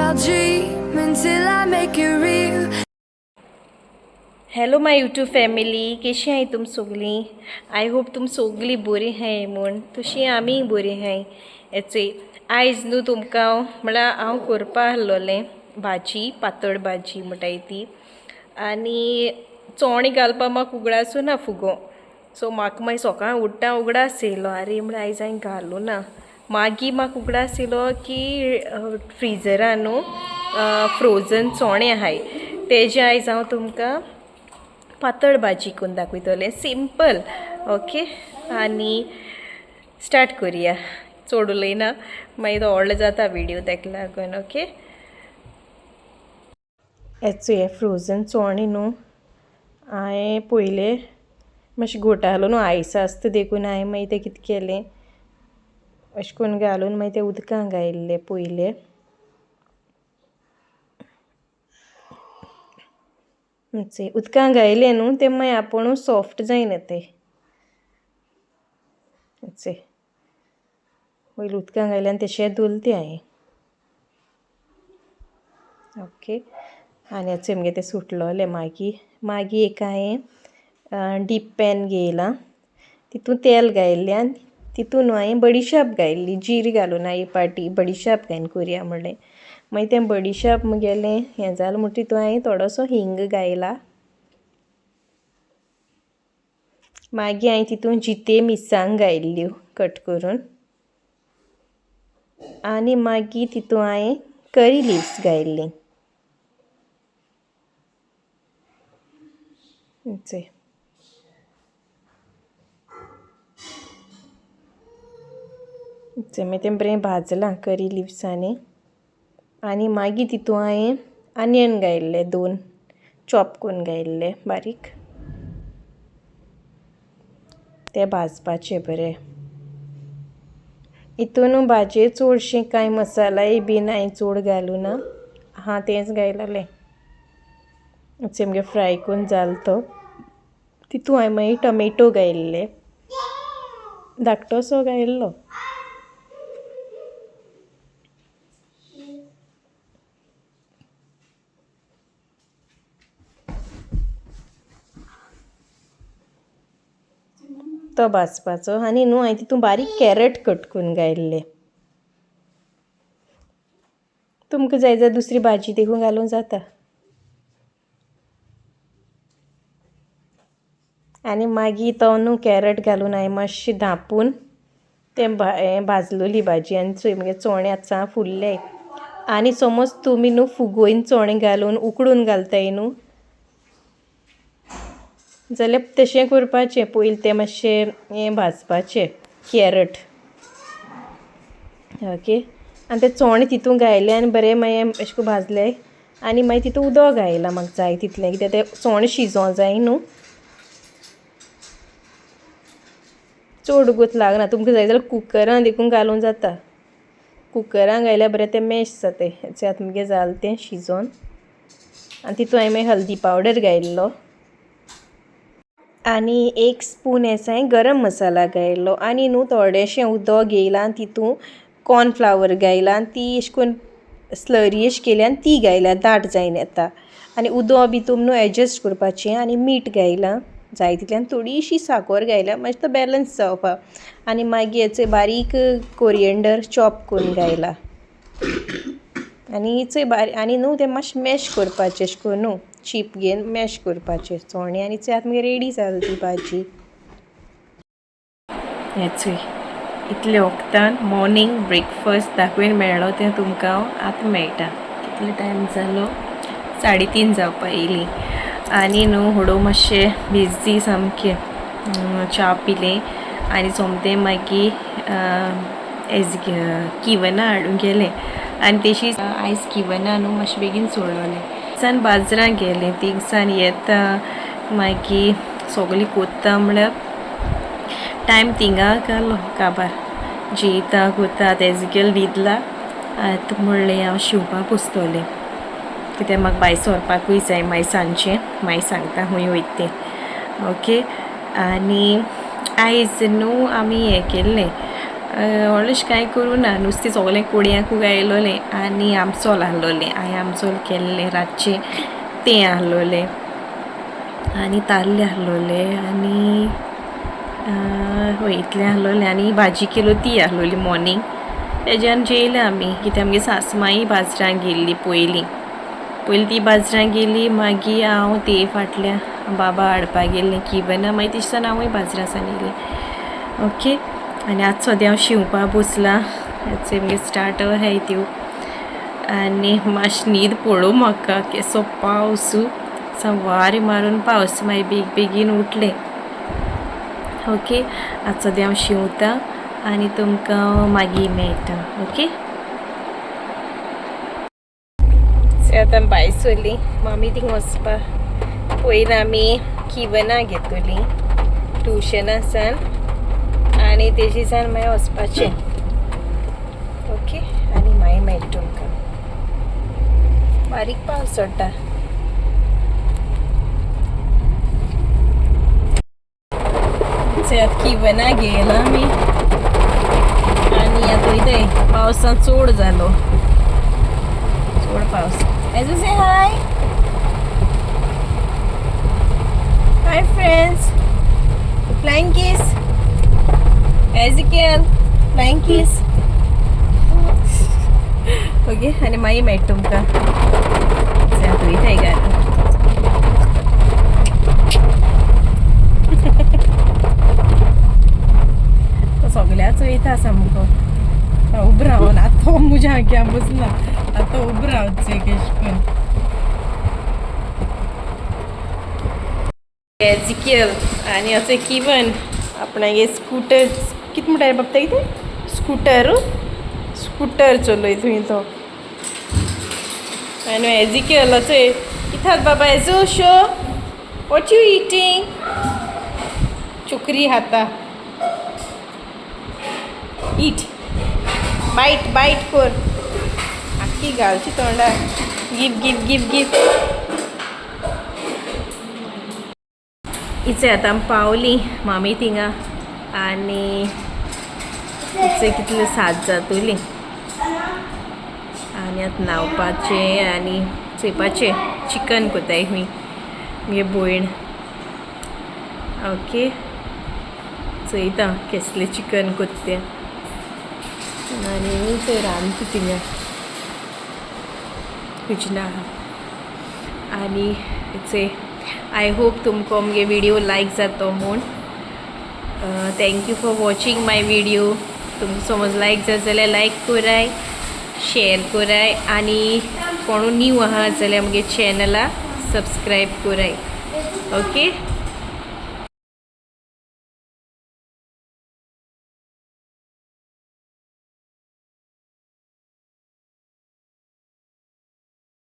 I'll dream until I make it real. Hello my YouTube family, कशी आहाय तुम सगळीं? I hope तुम सगळीं बरी आहाय म्हूण. तशी आमीय बरी आहाय. हेचोय आयज न्हू तुमकां म्हळ्यार हांव करपा आहलोलें भाजी, पातळ भाजी म्हणटाय ती. आनी चोणे घालपा म्हाका उगडासूं ना फुगो. सो म्हाका मागीर सकाळ उठ्ठा उगडास येयलो, आरे म्हळ्यार आयज हांवें घालूं ना. मागीर म्हाका उगडास येयलो की फ्रिजरान न्हू फ्रोजन चोणे आहाय, तेजे आयज हांव तुमकां पातळ भाजी करून दाखयतलें, सिंपल. ओके, आनी स्टार्ट करुया, चड उलयना, मागीर तो व्हडलो जाता व्हिडियो ताका लागून. ओके, हेचो हे फ्रोजन चोणे न्हू हांवें पयलें मातशें घोटालो न्हू, आयस आसता देखून हांवें मागीर तें कितें केलें, अशें करून घालून मागीर तें उदकान घायल्लें पयलें. उदकान घायलें न्हू तें मागीर आपुणूच सॉफ्ट जायना तें. पयलीं उदकान घायलें आनी तशें धुलें तें हांवें. ओके, आनी हेचो मगे तें सुटलोलें. मागीर मागीर एक हांवें डीप पॅन घेयलां, तितून तेल घायल्लें आनी तितून न्हू हांवें बडिशाप घायल्ली, जीर घालून एक पाटी बडिशाप घायन करुया म्हणलें. मागीर तें बडिशाप मुगेलें हें जालें म्हणटकीर तितून हांवें थोडोसो हिंग घायला. मागीर हांवें तितून जिते मिरसांग घायल्ल्यो कट करून, आनी मागीर तितून हांवें करी लिव्स घायल्ली. मागीर तें बरें भाजलां करी लिव्सांनी. आनी मागीर तितून हांवें आनियन घायल्ले, 2 चॉप करून घायल्ले बारीक, ते भाजपाचे बरें. हितून भाजये चडशें कांय मसालाय बी हांवें चड घालूं ना, हां तेंच घायलेलें. मगे फ्राय करून जालो तो, तितून हांवें मागीर टमेटो घायल्ले, धाकटोसो घायल्लो. तो भाजपाचो. आनी न्हू हांवें तितून बारीक कॅरट कट करून घायल्ले. तुमकां जाय जाल्यार दुसरी भाजी देखून घालूंक जाता. आनी मागीर तो न्हू कॅरट घालून हांवें मातशें धांपून तें भाजलोली भाजी. आनी चोय मगे चोणे आतां फुल्ले. आनी समज तुमी न्हू फुगोवन चोणे घालून उकडून घालताय न्हू जाल्यार तशें करपाचें, पयलीं तें मातशें हें भाजपाचें कॅरट. ओके, आनी तें चोणे तितून घायलें आनी बरें मागीर अशें करून भाजलें. आनी मागीर तितून उदक घायलां म्हाका जाय तितलें, कित्याक तें चोणे शिजोवंक जाय न्हू, चड उगत लागना. तुमकां जाय जाल्यार कुकरान देखून घालूंक जाता, कुकरान घायल्यार बरें तें मॅश जाता. आतां मगे जालें तें शिजोवन. आनी तितून हांवें मागीर हल्दी पावडर घायल्लो, आनी 1 स्पून हें गरम मसाला घायल्लो. आनी न्हू थोडेशें उदक घेयलां आनी तितून कॉर्नफ्लावर घायलां आनी ती अशें करून स्लरी अशी केली आनी ती घायल्या, दाट जायन येता. आनी उदक बी तुमी न्हू एडजस्ट करपाचें. आनी मीठ घायलां जाय तितलें, आनी थोडीशी साकोर घायल्या मातशें तो बॅलन्स जावपाक. आनी मागीर हेचो बारीक कोरियंडर चॉप करून घायला. आनी चोय बारीक, आनी न्हू तें मातशें मॅश करपाचें अशें करून न्हू, चीप घेवन मॅश करपाचें चोणे. आनी चोय आतां मागीर रेडी जाली ती भाजी. हेचोय इतले वखदान मॉर्निंग ब्रेकफास्ट दाखोवन मेळ्ळो तें तुमकां आतां मेळटा. कितलो टायम जालो, 3:30 जावपा येयली. आनी न्हू होडो मातशें बिजी सामकें, च्या पिलें आनी सोमतें मागीर एज किवना हाडूंक गेलें. आनी तेशी आयज किवना न्हू मातशें बेगीन सोडवलें. सान बाजरां गेलें, थिंगसान येता मागीर सगळें कोत्ता म्हळ्यार टायम थिंगा घालो काबार, जेयता कोत्ता तेजगेल न्हिदला. आतां म्हणलें हांव शिंवपाक बसतलें, कित्याक म्हाका भायर सरपाकूय जाय मागीर सांजचें, मागीर सांगता खंय वयता तें. ओके, आनी आयज न्हू आमी हें केल्लें, व्हडलें कांय करूं ना, नुस्तें सगळें कोडयांकू गायलोलें आनी आमसोल आहलोलें. हांवें आमसोल केल्लें रातचें तें आहलोलें आनी ताल्ले आहलोले आनी हय इतलें आहलोलें. आनी भाजी केलो ती आहलोली मॉर्निंग. तेज्यान जेयलें आमी. कित्याक आमगे सासमाई बाजरां गेल्ली पयलीं. पयलीं ती बाजरां गेली, मागीर हांव ते फाटल्या बाबा हाडपाक गेल्लें किवना, मागीर तेजे हांवूय बाजरां सान येयलें. ओके, आनी आतां सद्या हांव शिंवपा बसलां. आमगे स्टार्ट आहाय त्यो. आनी मातशी न्हीद पळोवं म्हाका, केसो पावस, वारें मारून पावस, मागीर बेग बेगीन उठलें. ओके, आतां सद्या हांव शिंवता आनी तुमकां मागीर मेळटा. ओके, आतां भायर सरली मामी थिंग वचपा. पयलीं आमी किवना घेतली ट्युशना सान आनी तेजी सान मागीर वचपाचें. ओके, आनी मागीर मेळटा तुमकां. बारीक पावस चडटा. आतां किवना घेयला आमी आनी आतां वयताय. पावसान चड जालो, चड पावस. Ezu say hi. Hi friends. Flying kiss. Ezekiel, flying kiss. Okay, आनी मागीर मेळटा तुमकां. आतां वयताय घरा. तो सगळ्याच वयता सामको. उबो रावन आतां म्हज्या आग्या बसला, आतां उबो रावचें केश करून. एजिकियल आनी अशें किवन आपणागे स्कुटर कितें म्हणटा बाबा कितें स्कुटर स्कुटर चलय थंय तो. आनी एजिकियल अशें कित्याक बाबा Ezu show what you eating. चुकरी खाता. ईट बायट बायट कर, आख्खी घालची तोंडार. Give give give give. इचे आतां आमी पावली मामी थिंगा आनी इचे कितले 7 जातोली. आनी आतां न्हांवपाचें आनी चोयपाचें चिकन कोताय खंय मुगे भयण. ओके, चोयता केसलें चिकन कोत्ता तें. आनी थंय रांदता थिंगा कुजिना आहा. आनी इचे I hope तुमकां मुगे विडियो लायक जातो म्हूण. Thank you for watching my video. तुमकां समज लायक जात जाल्यार लायक कराय, शेयर कराय आनी कोणू न्यू आहा जाल्यार मुगे चॅनला सबस्क्रायब कराय. ओके.